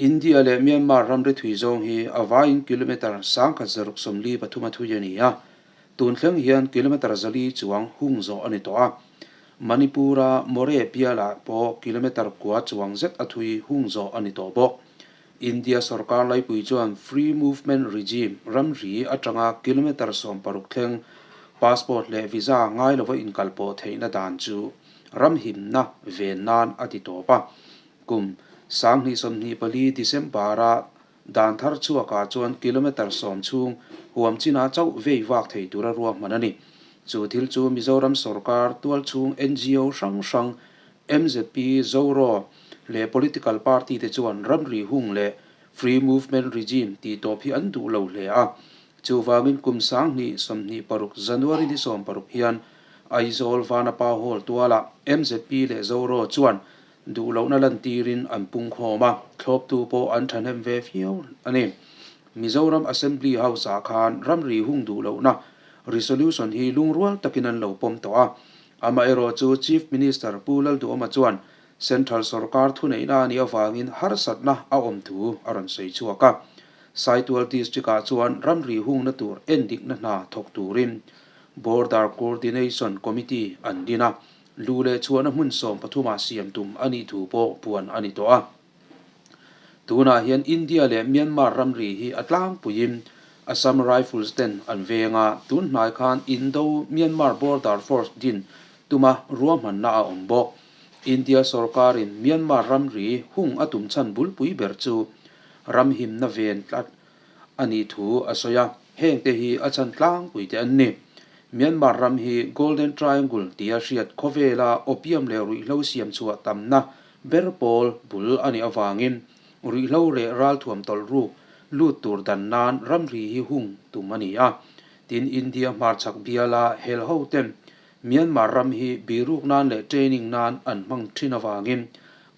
India leh Myanmar ramri thui zawng hi a vaiin kilometre 1643 a thui a ni a, tun thleng hian kilometre 400 chuang hung zawh a ni tawh a. Manipur-a Moreh bialah pawh kilometre kua chuang zet a thui hung zawh a ni tawh bawk. India sorkar laipui chuan Free Movement Regime ramri atanga kilometre 16 thleng passport leh visa ngai lova inkalpawh theihna dan chu ram himna ven nan a ti tawp a. Kum 2024 December-a dan thar chhuakah chuan kilometre 10 chhung huam chinah chauh vei vak thei tura ruahman a ni. Chu thil chu Mizoram sorkar tualchhung NGO hrang hrang MZP, Zoro leh political party te chuan ramri hung leh Free Movement Regime tih tawp hi an duh lo hle a. Chuvangin kum 2026 January ni 16 hian Aizawl Vanapa Hall tualah MZP leh Zoro chuan duh lohna lantirin an pungkhawm a, thlawptu pawh an thahnem ve viau a ni. Mizoram Assembly House-ah khan ramri hung duh lohna resolution hi lungrual takin an lo pawm tawh a. Amaherawhchu Chief Minister Pu Lalduhoma chuan Central sorkar thuneihna a nih avangin harsatna a awm thu a rawn sawi chhuak a. Saitual District-ah chuan ramri hungna tur endikna hna thawk turin Border Coordination Committee an din a, lu leh chhuahna hmun 13 ah siam tum a nih thu pawh puan a ni tawh a. Tunah hian India leh Myanmar ramri hi a tlangpuiin Assam Rifles ten an veng a, tun hnai khan Indo-Myanmar Border Force din tuma ruahmanna a awm bawk. India sorkarin Myanmar ramri hung a tum chhan bulpui ber chu ram himna ven tlat a nih thu a sawi a, hengte hi a chhan tlangpui te an ni. Myanmar ram hi Golden Triangle tia hriat khawvela opium leh ruihhlo siam chhuah tamna ber pawl bul a nih avangin ruihhlo leh ralthuam tawlh ruk lut tur dan nan ramri hi hung tum a ni a. Tin, India hmarchhak biala hel ho ten Myanmar ram hi biruk nan leh training nan an hmang thin avangin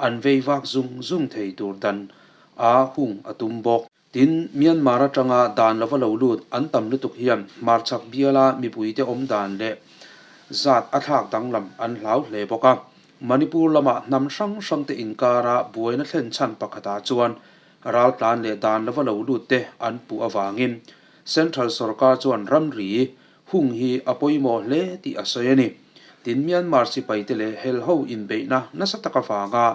an vei vak zung zung thei tur dan a hung a tum bawk. Tin, Myanmar atanga dan lova lo lut an tam lutuk hian hmarchhak biala mipuite awm dan leh zat a thlak danglam an hlau hle bawk a. Manipur lamah hnam hrang hrangte inkara buaina thlen chhan pakhatah chuan raltlan leh dan lova lo lutte an puh avangin Central sorkar chuan ramri hung hi a pawimawh hle tih a sawi a ni. Tin, Myanmar sipaite leh helho inbeihna nasa tak avanga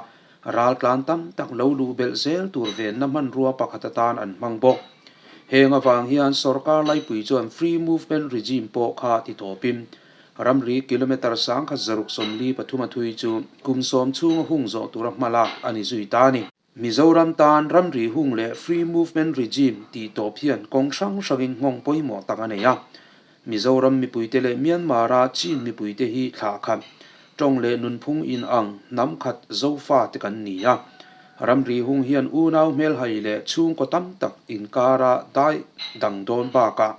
Raltlan tam tak lo luh belh zel tur venna hmanrua pakhat atan an hmang bawk. Heng avang hian sorkar laipui chuan Free Movement Regime pawh kha ti tawpin ramri kilometre 1643 a thui chu kum 10 chhunga hung zawh tura hma lak a ni zui ta a ni. Mizoram tan ramri hung leh Free Movement Regime tih tawp hian kawng hrang hrangin nghawng pawimawh tak a nei a. Mizoram mipuite leh Myanmar-a Chin mipuite hi thlah khat, tawng leh nunphung inang hnam khat Zofa te kan ni a. Ramri hung hian unau hmelhai leh chhungkaw tam tak inkara dai dang dawn bakah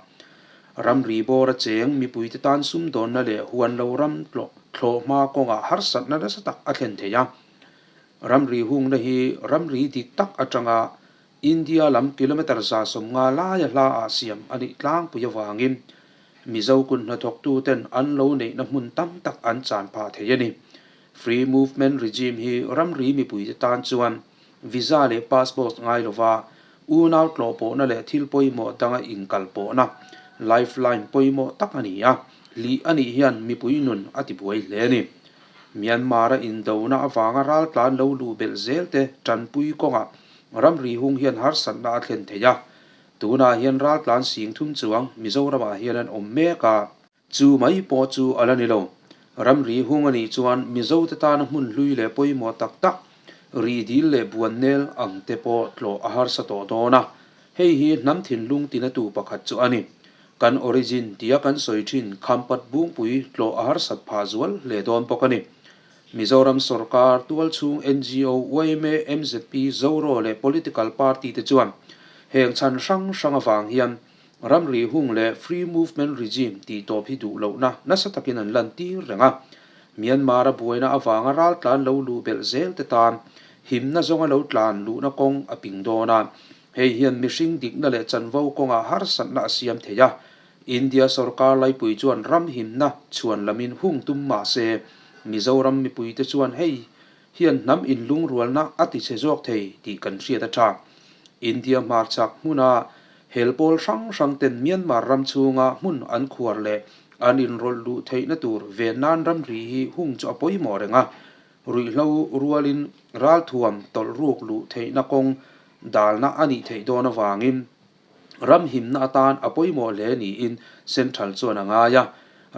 ramri bawra cheng mipuite tan sumdawnna leh huan lo ram thlawh hma kawngah harsatna nasa tak a thlen thei a. Ramri hungna hi ramri dik tak atanga India lam kilometre 150 laia hla ah siam a nih tlangpui avangin Mizo kut hnathawktuten an lo neihna hmun tam tak an chan phah thei a ni. Free Movement Regime hi ramri mipuite tan chuan visa leh passport ngai lova unau tlawhpawhna leh thil pawimawh danga inkalpawhna, lifeline, pawimawh tak a ni a, lih a nih hian mipui nun a tibuai hle a ni. Myanmar-a indona avanga raltlan lo luh belh zel te tanpui kawngah Ramri hung hian harsatna a thlen thei a, tunah hian raltlan 3000 chuang Mizoramah hian an awm mek a. Chu mai pawh chu a la ni lo. Ramri hung a nih chuan Mizote tana hmun hlui leh pawimawh tak tak, rihdil leh buannel ang te pawh tlawh a harsa tawh dawn a. Hei hi hnam thinlung tinatu pakhat chu a ni. Kan origin tia kan sawi thin Khampat Bungpui tlawh a harsat phah zual hle dawn bawk a ni. Mizoram sorkar, tualchhung NGO, yma, MZP, Zoro leh political party te chuan heng chhan hrang hrang avang hian ramri hung leh free movement regime tih tawp hi duh lohna nasa takin an lantir reng a. Myanmar-a buaina avanga raltlan lo luh belh zel te tan himna zawnga lo tlan luhna kawng a ping dawn a. Hei hian mihring dikna leh chanvo kawngah harsatna a siam thei a. India sorkar laipui chuan ram himna chhuan lamin hung tum mah se, Mizoram mipuite chuan hei hian hnam inlungrualna a tichhe zawk thei tih kan hriat a tha. India hmarchhak hmuna hel pawl hrang hrang ten Myanmar ram chhunga hmun an khuar leh an inrawlh luh theihna tur ven nan ramri hi hung chu a pawimawh reng a. Ruihhlo rualin ralthuam tawlh ruk luh theihna kawng dalna a nih theih dawn avangin ram himna atan a pawimawh hle niin Central chuan a ngai a.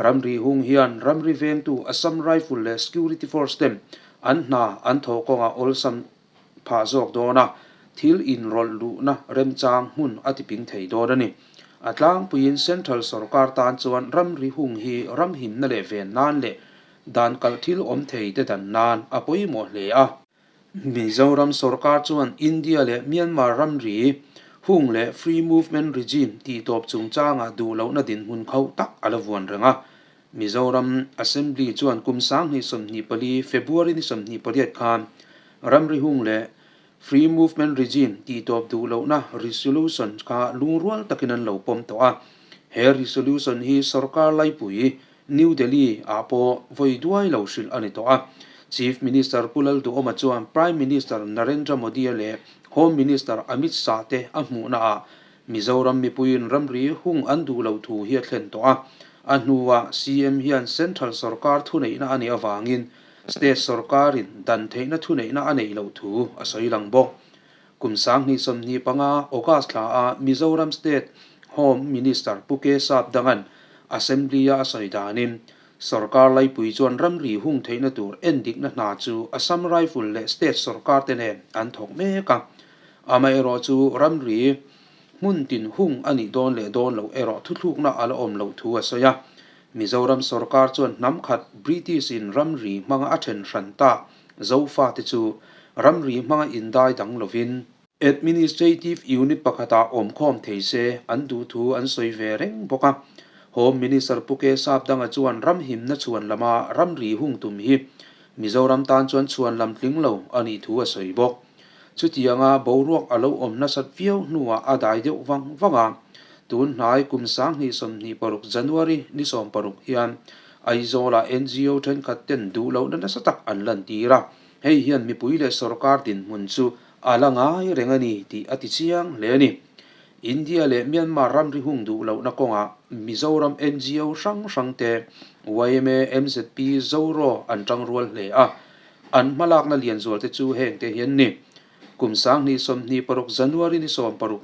Ramri hung hian ramri vengtu Assam Rifle leh Security Force ten an hna an thawh kawngah awlsam phah zawk dawn a, thil inrawlh luhna remchang hmun a tiping thei dawn a ni. A tlangpuiin Central sorkar tan chuan ramri hung hi ram himna leh ven nan leh dan kalh thil awm thei te dan nan a pawimawh hle a. Mizoram sorkar chuan India leh Myanmar ramri hung leh Free Movement Regime tihtawp chungchangah duh lohna dinhmun khauh tak a la vuan reng a. Mizoram Assembly chuan kum 2024 February ni 28 khan ramri hung leh Free Movement Regime tihtawp duh lohna resolution kha lungrual takin an lo pawm tawh a. He resolution hi sorkar laipui New Delhi ah pawh vawi duai lo hrilh a ni tawh a. Chief Minister Pu Lalduhoma chuan Prime Minister Narendra Modi-a leh Home Minister Amit Shah te a hmuhna ah Mizoram mipuiin ramri hung an duh loh thu hi a thlen tawh a. A hnuah CM hian Central sorkar thuneihna a nih avangin State sorkarin dan theihna thuneihna a neih loh thu a sawi lang bawk. Kum 2025 August thla a Mizoram State Home Minister Pu K Sapdanga'n Assembly-a a sawi danin, sorkar laipui chuan ramri hung theihna tur endikna hna chu Assam Rifle leh State sorkar te nen an thawk mek a. Amaherawh chu ramri hmun tin hung a nih dawn leh dawn loh erawh thuthlukna a la awm loh thu a sawi a. Mizoram sorkar chuan hnam khat British-in ramri hmanga a then hran tak Zofate chu ramri hmanga indai dang lovin Administrative Unit pakhatah awmkhawm thei se an duh thu an sawi ve reng bawk a. Home Minister Pu K Sapdanga chuan ram himna chhuan lama ramri hung tum hi Mizoram tan chuan chhuan lam tling lo a nih thu a sawi bawk. Chutianga boruak a lo awm nasat viau hnuah a dai deuh vang vang a, tun hnai kum 2026 January ni 16 hian Aizawlah NGO thenkhat ten duh lohna nasa tak an lantir a, hei hian mipui leh sorkar dinhmun chu a la ngai reng a ni tih a ti chiang hle a ni. India leh Myanmar ramri hung duh lohna kawngah Mizoram NGO hrang hrang te yma, mzp, Zoro an tangrual hle a, An hmalakna lianzual te chu heng te hian ni. Kum 2026 January ni 16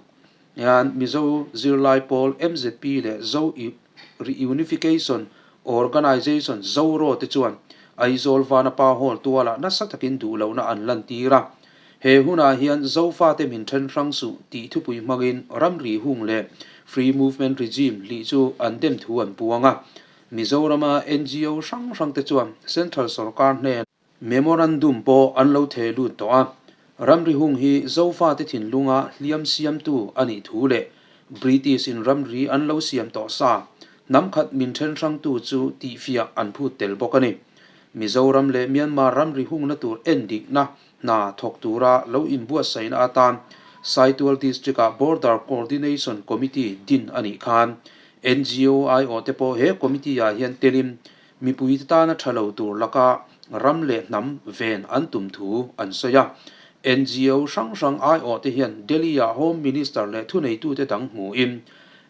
hian Mizo zirlai pawl mzp leh Zo Reunification Organisation, ZORO, te chuan Aizawl Vanapa Hall tualah nasa takin duhlohna an lantir a. He hunah hian Zofate min then hrang suh tih thupui hmangin ramri hung leh Free Movement Regime hlih chu an dem thu an puang a. Mizorama NGO hrang hrang te chuan Central sorkar hnen Memorandum pawh an lo theh lut tawh a, ramri hung hi Zofate thinlunga hliam siamtu a nih thu leh British in ramri an lo siam tawh sa hnam khat min then hrangtu chu tihfiah an phut tel bawk a ni. Mizoram leh Myanmar ramri hungna tur endikna hna thawk tura lo inbuatsaihna atan Saitual District-ah Border Coordination Committee din a nih khan NGO aiawhte pawh he committee-ah hian telin mipuite tana tha lo tur laka ram leh hnam ven an tum thu an sawi a. NGO hrang hrang aiawhte hian Delhi-ah Home Minister leh thuneitute dang hmuhin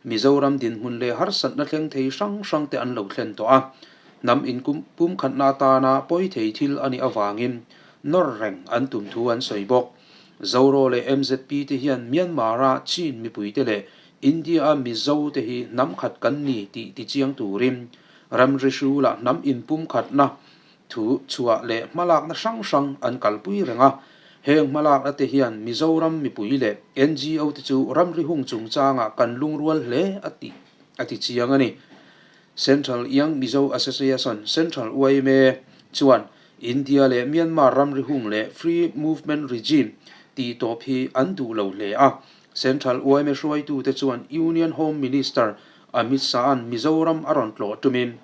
Mizoram dinhmun leh harsatna thleng thei hrang hrangte an lo thlen tawh a. Hnam inpumkhatna atana pawi thei thil a nih avangin nawr reng an tum thu an sawi bawk. Zoro leh MZP te hian Myanmar-a Chin mipuite leh India-a Mizo te hi hnam khat kan ni tih tichiang turin ramri hrulah hnam inpumkhatna thu chhuah leh hmalakna hrang hrang an kalpui reng a. Heng hmalakna te hian Mizoram mipui leh NGO te chu ramri hung chungchangah kan lungrual hle a tih a tichiang a ni. Central Young Mizo Association, Central yma, chuan India leh Myanmar ramri hung leh Free Movement Regime tih tawp hi an duh lo hle a. Central yma hruaitute chuan Union Home Minister Amit Shah-a'n Mizoram a rawn tlawh tumin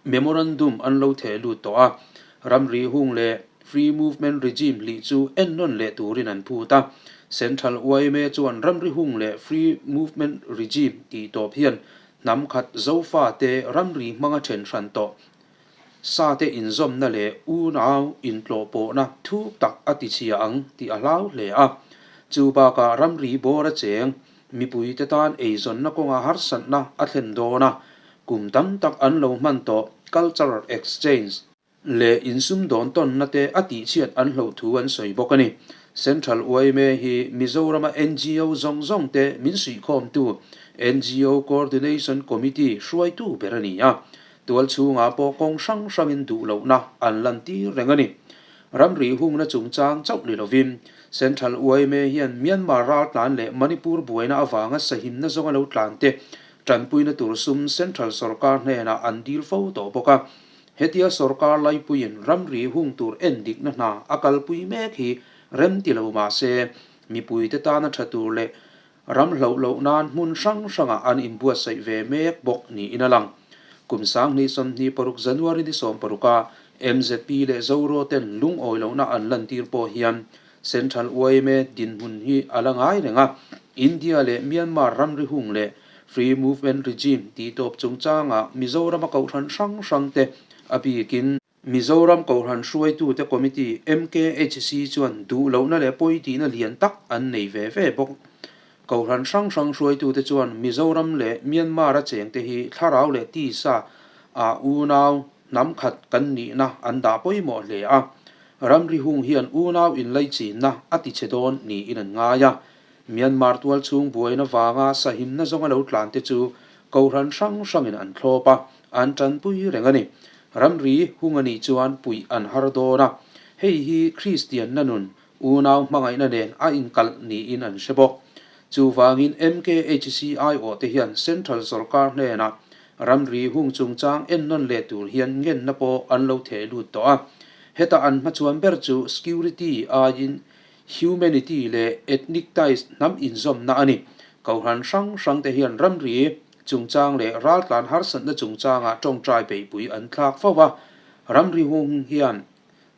Memorandum an lo theh lut tawh a, ramri hung leh Free Movement Regime hlih chu ennawn leh turin an phut a. Central yma chuan ramri hung leh Free Movement Regime tih tawp hian Hnam khat Zofate ramri hmanga then hran tawh. Sate inzawmna leh unau intlawhpawhna thuk tak a tichhia ang tih a hlau hle a. Chu bakah ramri bawr a cheng mipuite tan eizawnna kawnga harsatna a thlen dawn a, kum tam tak an lo hman tawh cultural exchange leh insumdawn tawnna te a tihchhiat an hloh thu an sawi bawk a ni. Central yma hi Mizorama ngo zawng zawng te min suihkhawmtu ngo Coordination Committee hruaitu ber a ni a. Tual chhungah pawh kawng hrang hrangin duh lohna an lantir reng a ni. Ramri hungna chungchang chauh ni lovin Central yma hian Myanmar raltlan leh Manipur buaina avanga sahimna zawnga lo tlante tanpuina tur sum Central sorkar hnenah an dil fo tawh bawk a. Hetia sorkar laipuiin ramri hung tur en dikna hna a kalpui mek hi rem ti lo mah se mipuite tana tha tur leh Ram hloh loh nan hmun hrang hrangah an inbuatsaih ve mek bawk niin a lang. Kum 2026 January ni 16 a MZP leh Zoro ten lungawi lohna an lantir pawh hian Central yma dinhmun hi a la ngai reng a, India leh Myanmar ramri hung leh Free Movement Regime tihtawp chungchangah Mizorama kohhran hrang hrangte a bikin Mizoram Kohhran hruaitute Committee, MKHC, chuan duh lohna leh pawi tihna lian tak an nei ve ve bawk. Kohhran hrang hrang hruaitute chuan Mizoram leh Myanmar-a chengte hi thlarau leh tisa ah unau hnam khat kan nihna an dah pawimawh hle a, ramri hung hian unau inlaichinna a tichhe dawn niin an ngai a. Myanmar tualchhung buaina vanga sahimna zawnga lo tlante chu Kohhran hrang hrangin an thlawp a, an tanpui reng a ni. Ramri hung a nih chuan puih an har dawn a, hei hi Kristianna nun unau hmangaihna nen a inkalh niin an hre bawk. Chuvangin MKHC aiawh te hian Central sawrkar hnenah ramri hung chungchang ennawn leh tur hian ngenna pawh an lo theh lut tawh a. Heta an hmachhuan ber chu security aiin Humanity leh ethnic ties hnam inzawmna a ni. Kohhran hrang hrangte hian ramri chungchang leh raltlan harsatna chungchangah tawngtai beihpui an thlak fo va. Ramri hung hian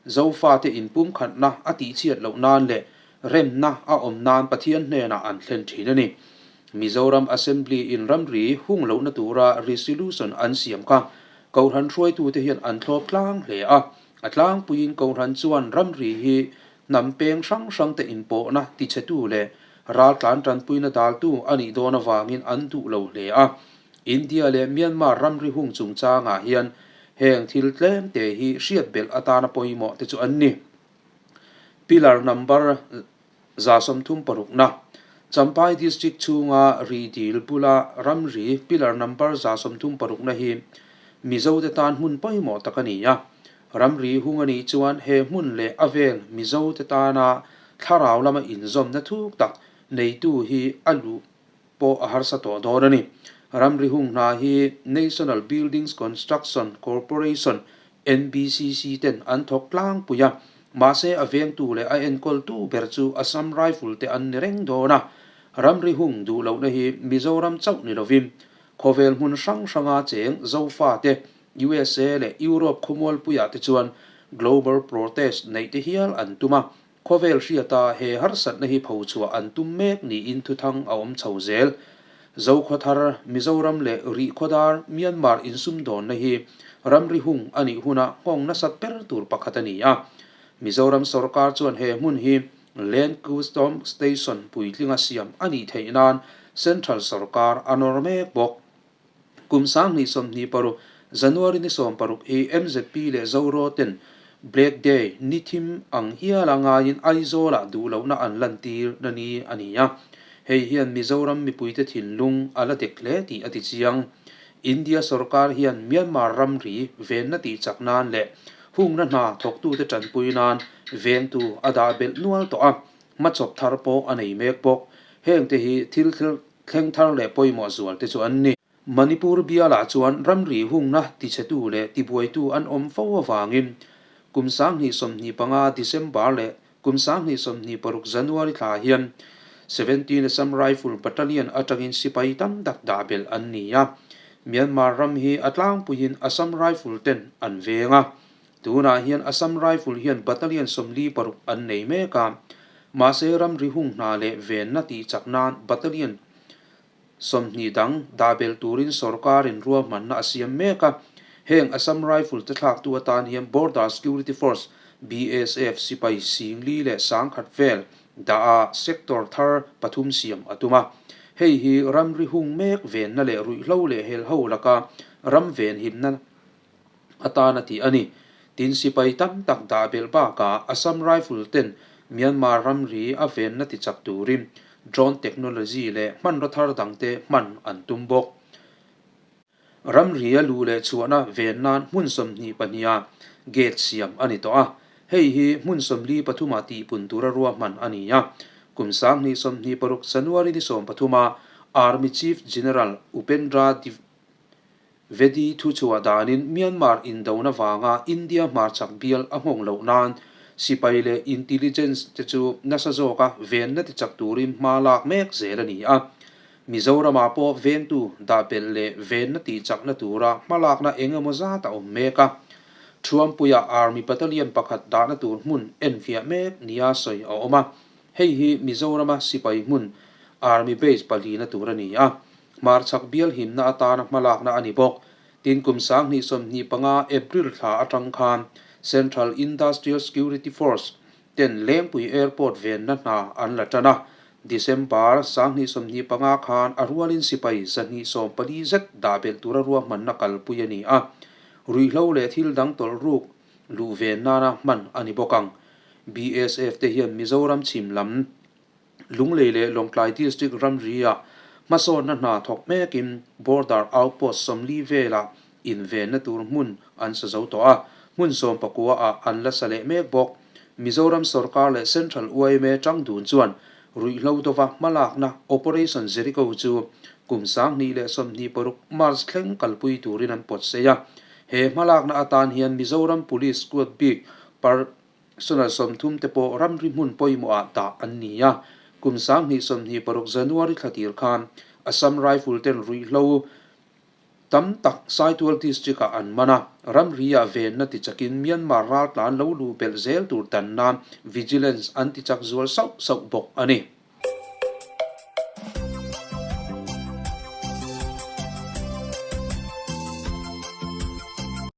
Zofate inpumkhatna a tihchhiat loh nan leh remna a awm nan Pathian hnenah an thlen thin a ni. Mizoram Assembly in ramri hung lohna tura resolution an siam kha Kohhran hruaitute hian an thlawp tlang hle a. A tlangpuiin Kohhran chuan ramri hi Hnam peng hrang hrangte inpawhna tichhetu leh raltlan tanpuina daltu a nih dawn avangin an duh lo hle a. India leh Myanmar ramri hung chungchangah hian heng thil tlemte hi hriat belh atana pawimawh te chu an ni. Pillar number 36 na, Champhai District chhunga ri dil bula ramri pillar number 36 na hi Mizote tan hmun pawimawh tak a ni a. Ramri hung a nih chuan he hmun leh a vel Mizote tana thlarau lama inzawmna thuk tak neitu hi a luh pawh a harsa tawh dawn a ni. Ramri hung hna hi National Buildings Construction Corporation, NBCC, ten an thawk tlangpui a, mahse a vengtu leh a enkawltu ber chu Assam Rifle te an ni reng dawn a. Ramri hung duh lohna hi Mizoram chauh ni lovin khawvel hmun hrang hranga cheng Zofate, USA leh Europe khawmualpuiah te chuan global protest neih te hial an tum a, Khawvel hriata he harsatna hi phochhuah an tum mek niin thuthang a awm chho zel. Zokhawthar, Mizoram leh Rihkhawdar, Myanmar insumdawnna hi ramri hung a nih huna nghawng nasat ber tur pakhat a ni a. Mizoram sorkar chuan he hmun hi Land Custom Station puitlinga siam a nih theih nan Central sorkar a nawr mek bawk. Kum 2026, January ni 16 hi MZP leh Zoro ten Black Day ni thim ang hiala ngaiin Aizawlah duh lohna an lantir na ni a ni a. Hei hian Mizoram mipuite thinlung a la dek hle tih a ti chiang. India sorkar hian Myanmar ramri venna tih chak nan leh hungna hna thawktute tanpui nan vengtu a dah belh nual tawh a, hmachawp thar pawh a nei mek bawk. Hengte hi thil Thleng thar leh pawimawh zual te chu an ni. Manipur bialah chuan ramri hungna tichhetu leh tibuaitu an awm fo avangin kum 2025 December leh kum 2026 January thla hian 17 Assam Rifle Battalion atangin sipai tam tak dah belh an ni a. Myanmar ram hi a tlangpuiin Assam Rifle ten an veng a. Tunah hian Assam Rifle hian Battalion 46 an nei mek a, mahse ramri hung hna leh venna tih chak nan Battalion 20 dang dah belh turin sorkarin ruahmanna a siam mek a. Heng Assam Rifle te thlaktu atan hian Border Security Force, BSF, sipai 4000 vel dah a sector thar pathum siam a tum a. Hei hi ramri hung mek venna leh ruihhlo leh helho laka ram venhimna atana tih a ni. Tin, sipai tam tak dah belh bakah Assam Rifle ten Myanmar ramri a venna tichak turin drone technology leh hmanraw thar dangte hman an tum bawk. Ramri a luh leh chhuahna ven nan hmun 22 ah gate siam a ni tawh a, hei hi hmun 43 ah tihpun tura ruahman a ni a. Kum 2026 January ni 13 ah Army Chief General Upendra Dwivedi thuchhuah danin Myanmar indona vanga India hmarchhak bial a nghawng loh nan sipai leh intelligence te chu nasa zawka venna tichak turin hma lak mek zel a ni a. Mizoramah pawh vengtu dah belh leh venna tihchakna tura hmalakna eng emaw zat a awm mek a. Thuampuia Army Battalion pakhat dahna tur hmun enfiah mek nia sawi a awm a. Hei hi Mizorama sipai hmun Army Base palina tur a ni a. Hmarchhak bial himna atana hmalakna a ni bawk. Tin kum 2025 April thla atang khan Central Industrial Security Force ten Lengpui Airport venna hna an la tan a, December 2025 khan a rualin sipai 240 zet dah belh tura ruahmanna kalpui a ni a, ruihhlo leh thil dang tawlh ruk luh ven nana hman a ni bawk ang. BSF te hian Mizoram chhim lam Lunglei leh Lawngtlai District ramri-ah hmasawnna hna thawk mekin Border Outpost 40 velah invenna tur hmun an sa zo tawh a, hmun 19 ah an la sa leh mek bawk. Mizoram sorkar leh Central yma tang dun chuan ruihhlo dova hmalakna Operation Jericho chu kum 2026 March thleng kalpui turin an pawt sei a. He hmalakna atan hian Mizoram Police Squad bik par Sonal 30 te pawh ramri hmun pawimawhah dah an ni a, kum 2026 January thla tir khan Assam Rifle ten ruihhlo tam tak Saitual District-ah an man a, ramri-ah venna tichakin Myanmar raltlan lo luh belh zel tur dan nan vigilance an tichak zual sauh sauh bawk a ni.